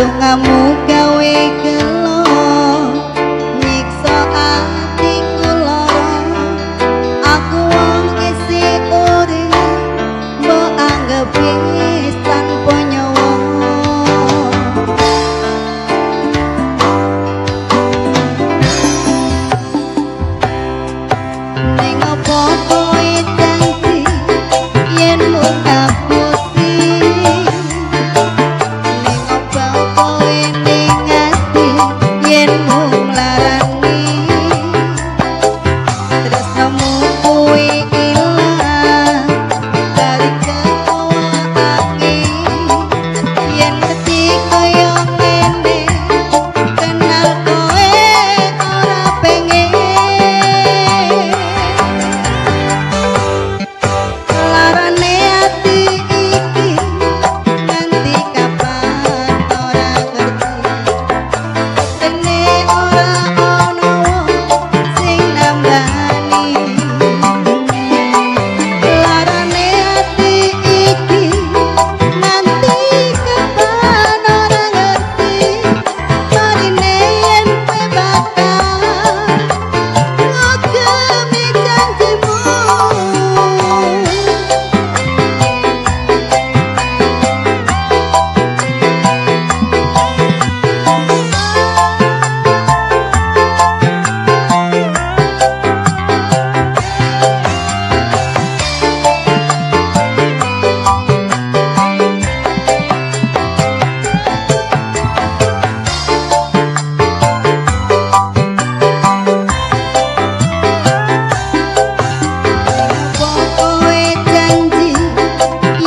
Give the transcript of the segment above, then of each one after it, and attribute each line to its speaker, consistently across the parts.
Speaker 1: Dongamu gawe gelo nyiksa atiku lara. Aku wong isih urip mbok anggep wis tanpa nyawa. Ning opo kowe janji yen mung ngapusi, ning opo kowe ning ati yen mung larani. Tresnamu kuwi ilang dari ketawa angin. Yen ngerti kaya ngene kenal kowe ora pengen. Larane ati iki nganti kapan ora ngerti. Dene ora ono wong sing nambani. Larane ati iki nganti kapan ora ngerti. Marine yen kowe bakal ngugemi janjimu. Kowe janji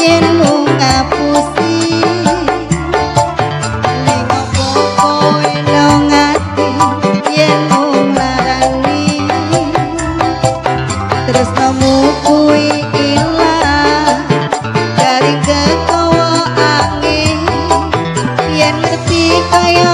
Speaker 1: yen mung ngapusi, ning opo kowe nang ati yen mung larani. Tresnamu kuwi ilang garing ketawa angin. Yen ngerti kaya